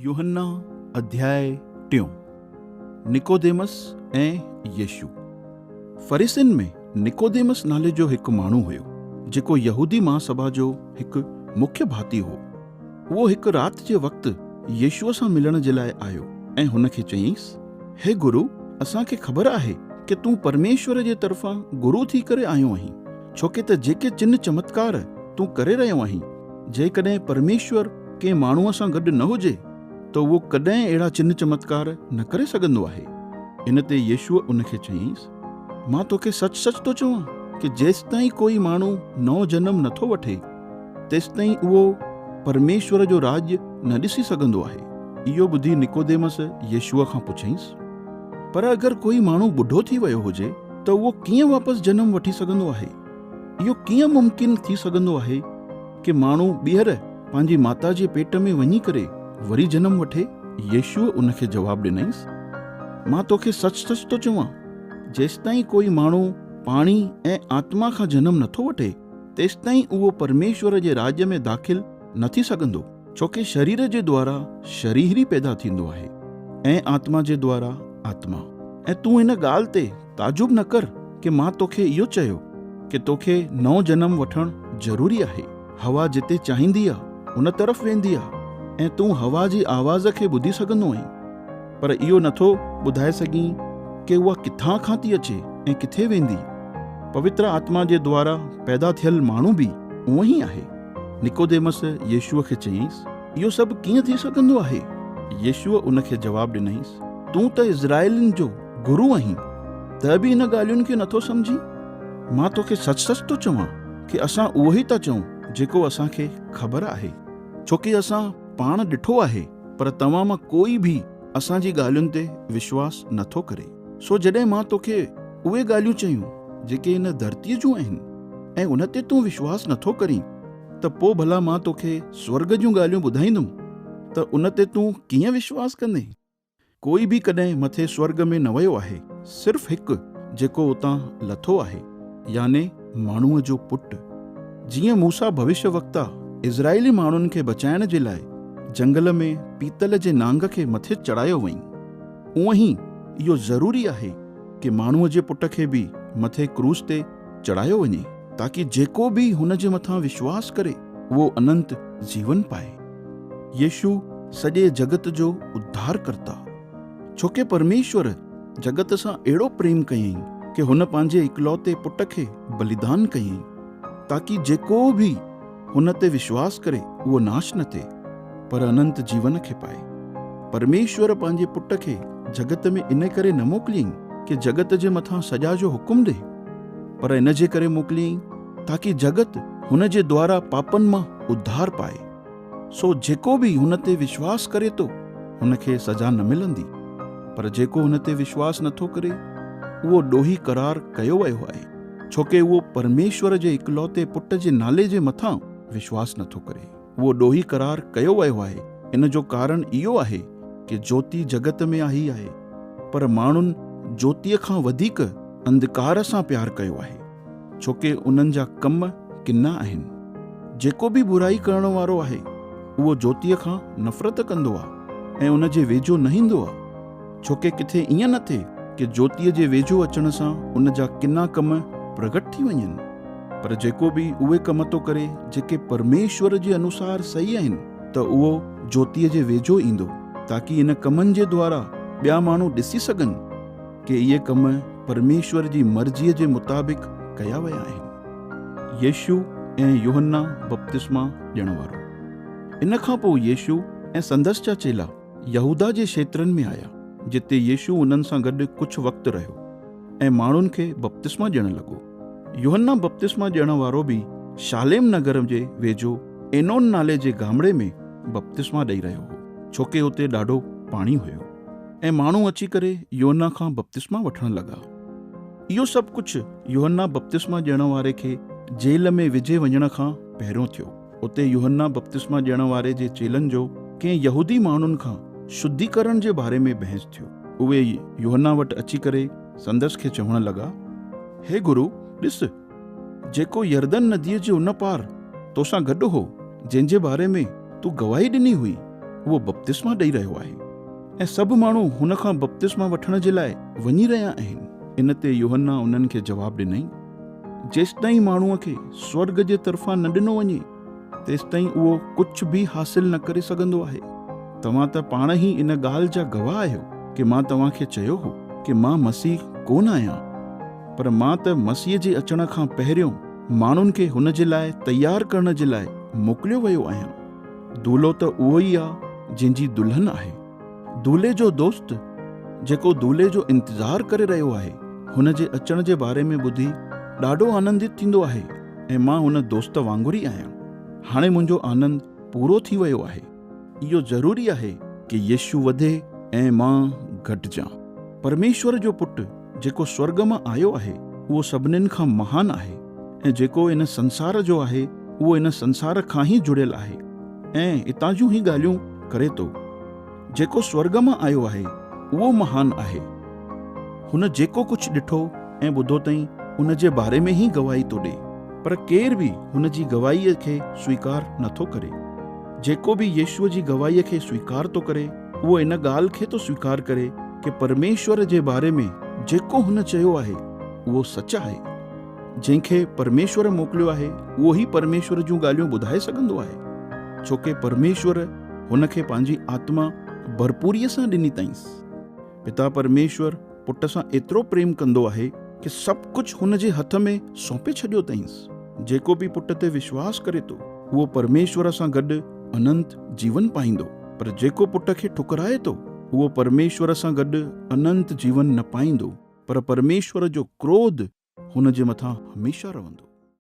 يوحنا اڌياء ٽيون، نڪوديمس ۽ يسوع. فريسين ۾ نڪوديمس نالي جو هڪ ماڻهو هيو، جيڪو يهودي مهاسڀا جو هڪ مکيه ڀاتي هو. اهو هڪ رات جي وقت يسوع سان ملڻ جي لاء آيو ۽ هن کي چيائينس، هي گرو، اسان کي خبر آهي ڪي تون پرميشور جي طرفان گرو ٿي ڪري آيو آهين، ڇوڪه ته جيڪي چن چمتڪار تون ڪري رهيو آهين، جيڪڏهن پرميشور ڪنهن ماڻهوء سان گڏ نه هجي ته اهو ڪڏهن اهڙا چن چمتڪار نه ڪري سگهندو آهي. ان تي يسوع ان کي چيائينس، مان توکي سچ سچ ٿو چوان ڪي جيستائين ڪوئي ماڻهو نئون جنم نه ٿو وٺي، تيستائين اهو پرميشور جو راڄ نه ڏسي سگهندو آهي. اهو ٻڌي نڪوديمس يسوع کان پڇيائينس، پر اگر ڪوئي ماڻهو ٻڍو ٿي ويو هجي ته اهو ڪيئن واپس جنم وٺي سگهندو آهي؟ اهو ڪيئن ممڪن ٿي سگهندو آهي ڪي ماڻهو ٻيهر پنهنجي ماتا جي پيٽ ۾ وڃي ڪري وري جنم وٺي؟ يسوع ان کي جواب ڏنائينس، مان توکي سچ سچ ٿو چوان، جيستائين ڪوئي ماڻهو پاڻي ۽ آتما کان جنم نٿو وٺي، تيستائين اهو پرميشور جي راڄ ۾ داخل نه ٿي سگهندو. ڇوڪه شرير جي دوارا شرير ئي پيدا ٿيندو آهي ۽ آتما جي دوارا آتما. ۽ تون هن ڳالهه تي تعجب نه ڪر ڪي مان توکي اهو چيو ڪي توکي نئون جنم وٺڻ ضروري آهي. هوا جتي چاهيندي آ ان طرف ويندي آ ۽ تون هوا جي آواز کي ٻڌي سگهندو آهين پر اهو نٿو ٻڌائي سگهين ڪي اها ڪٿان کان ٿي اچي ۽ ڪٿي ويندي. پوتر آتما جي دوارا پيدا ٿيل ماڻهو به اونئن ئي آهي. نڪوديمس يسوع کي چيائينس، اهو سڀ ڪيئن ٿي سگهندو آهي؟ يسوع ان کي جواب ڏنائينس، تون ته اسرائيلين جو گرو آهين، ته به ان ڳالهين کي نٿو سمجهين؟ مان توکي سچ سچ ٿو چوان ڪي اسان اهو ئي ٿا چئون جيڪو اسان کي خبر آهي، ڇوڪه اسان پاڻ ڏٺو آهي، پر توهان مان ڪوئي به اسان جي ڳالهين تي وشواس نٿو ڪري. سو جڏهن مان توکي اهي ڳالهيون چيون جيڪي هن ڌرتيء جون آهن ۽ ان تي تون وشواس نٿو ڪرين ته پوء ڀلا مان توکي سورڳ جون ڳالهيون ٻڌائيندم ته ان تي تون ڪيئن وشواس ڪندين؟ ڪوئي به ڪڏهن مٿي سورڳ ۾ نه ويو آهي، صرف هڪ جيڪو اتان لٿو آهي، يعني ماڻهوء جو پٽ. جيئن موسيٰ ڀوشيه وڪتا اسرائيلي ماڻهن کي بچائڻ جي لاء جنگل ۾ پيتل جي نانگ کي مٿي چڙهايو وئين، اونئن ئي اهو ضروري آهي ڪي ماڻهوء جي پٽ کي به مٿي ڪروس تي چڙهايو وڃي، تاڪي جيڪو به هن جي مٿان وشواس ڪري اهو اننت جيون پائي. يسوع سڄي جڳت جو اڌارڪرتا. ڇوڪه پرميشور جڳت سان اهڙو پريم ڪيائين ڪي هن پنهنجي اڪلوتي پٽ کي بليدان ڪيائين، تاڪي جيڪو به هن تي وشواس ڪري اهو ناش نه ٿئي، پر اننت جيون کي پائي. پرميشور پنهنجي پٽ کي جڳت ۾ ان ڪري نه موڪليائين ڪي جڳت جي مٿان سزا جو حڪم ڏئي، پر ان جي ڪري موڪليائين تاڪي جڳت هن جي دوارا پاپن مان اڌار پائي. سو جيڪو به هن تي وشواس ڪري ٿو، هن کي سزا نه ملندي، پر جيڪو هن تي وشواس نه ٿو ڪري، اهو ڏوهي قرار ڪيو ويو آهي، ڇوڪه اهو پرميشور جي اڪلوتي پٽ جي نالي جي مٿان وشواس نه ٿو ڪري. اهو ڏوهي قرار ڪيو ويو آهي، ان جو ڪارڻ اهو آهي ڪي جوتي جڳت ۾ آئي آهي، پر ماڻهن جوتيء کان وڌيڪ انڌڪار سان پيار ڪيو آهي. ڇوڪه انهن جا ڪم ڪنا آهن. جيڪو به برائي ڪرڻ وارو آهي، اهو جوتيء کان نفرت ڪندو آهي ۽ ان جي ويجهو نه ايندو آهي، ڇوڪه ڪٿي ائين نه ٿئي ڪه جوتيء جي ويجهو اچڻ سان ان جا ڪنا ڪم پرگٽ ٿي وڃن. پر جيڪو به اهي ڪم ٿو ڪري جيڪي پرميشور جي انوسار صحيح آهن، ته اهو جوتيء جي ويجهو ايندو، تاڪي ان ڪمن جي دوارا ٻيا ماڻهو ڏسي سگهن ڪي اهي ڪم پرميشور جي مرضيء جي مطابق ڪيا ويا آهن. يسوع ۽ يوحنا بپتسما ڏيڻ وارو. ان کان پوء يسوع ۽ سندس جا چيلا يهوداه جي کيترن ۾ آيا، جتي يسوع انهن سان گڏ ڪجهه وقت رهيو ۽ ماڻهن کي بپتسما ڏيڻ لڳو. يوحنا بپتسما ڏيڻ وارو به شاليم نگر جي ويجهو اينون نالي جي گامڙي ۾ بپتسما ڏئي رهيو هو، ڇوڪه اتي ڏاڍو پاڻي هيو. ۽ ماڻهو اچي ڪري يوحنا کان بپتسما وٺڻ لڳا. اهو سڀ ڪجهه يوحنا بپتسما ڏيڻ واري کي جيل ۾ وجهي وڃڻ کان پهريون ٿيو. اتي يوحنا بپتسما ڏيڻ واري جي چيلن جو ڪنهن يهودي ماڻهن کان شڌيڪرڻ جي باري ۾ بحث ٿيو. اهي يوحنا وٽ اچي ڪري سندس کي چوڻ لڳا، هي گرو، ڏس، جيڪو يردن نديء جي ان پار توسان گڏ هو، جنهن جي باري ۾ تو گواهي ڏني هئي، اهو بپتسما ڏئي رهيو آهي ۽ سڀ ماڻهو هن کان بپتسما وٺڻ جي لاء وڃي رهيا آهن. ان تي يوحنا انهن کي جواب ڏنائين، جيستائين ماڻهوء کي سورڳ جي طرفان نه ڏنو وڃي، تيستائين اهو ڪجهه به حاصل نه ڪري سگهندو آهي. توهان ته پاڻ ئي ان ڳالهه جا گواهه آهيو ڪي مان توهان کي چيو هو ڪي مان مسيح ڪونه آهيان، پر مان ته مسيح جي اچڻ کان پهريون ماڻهن کي هن جي لاء تيار ڪرڻ جي لاء موڪليو ويو آهيان. دولهو ته اهو ئي آ جنهن جي دلهن آهي. دولهي جو دوست جيڪو دولهي جو انتظار ڪري رهيو آهي، هن جي اچڻ جي باري ۾ ٻڌي ڏاڍو آنندت ٿيندو آهي ۽ مان هن دوست وانگر ئي آهيان. هاڻي منهنجو آنند پورو ٿي ويو آهي. اهو ضروري آهي ڪي يسوع وڌي ۽ مان گهٽجان. پرميشور جو پٽ جيڪو سورڳ مان آيو آهي، اهو سڀنين کان مهان آهي ۽ جيڪو هن سنسار جو آهي، اهو هن سنسار کان ئي جڙيل آهي ۽ اتان جون ئي ڳالهيون ڪري ٿو. جيڪو سورڳ مان آيو آهي، اهو مهان آهي. هن جيڪو ڪجهه ڏٺو ۽ ٻڌو تئين ان جي باري ۾ ئي گواهي ٿو ڏئي، پر ڪير به هن جي گواهيء کي سويڪار نٿو ڪري. جيڪو به يسوع جي گواهيء کي سويڪار ٿو ڪري، اهو ان ڳالهه کي ٿو سويڪار ڪري ڪي پرميشور جي باري ۾ جيڪو هن چيو آهي، اهو سچ آهي. جنهن کي پرميشور موڪليو آهي، اهو ئي پرميشور جون ڳالهيون ٻڌائي سگهندو آهي، ڇو ڪي پرميشور هن کي پنهنجي آتما ڀرپوريء سان ڏني تائينس. پتا پرميشور پٽ سان ايترو پريم ڪندو آهي ڪي سڀ ڪجهه هن جي هٿ ۾ سونپي ڇڏيو اٿائينس. جيڪو به پٽ تي وشواس ڪري ٿو، اهو پرميشور سان گڏ اننت جيون پائيندو، پر جيڪو پٽ کي ٺڪرائي ٿو، اهو پرميشور سان گڏ اننت جيون نه پائيندو، پر پرميشور جو ڪروڌ هن جي مٿان هميشه رهندو.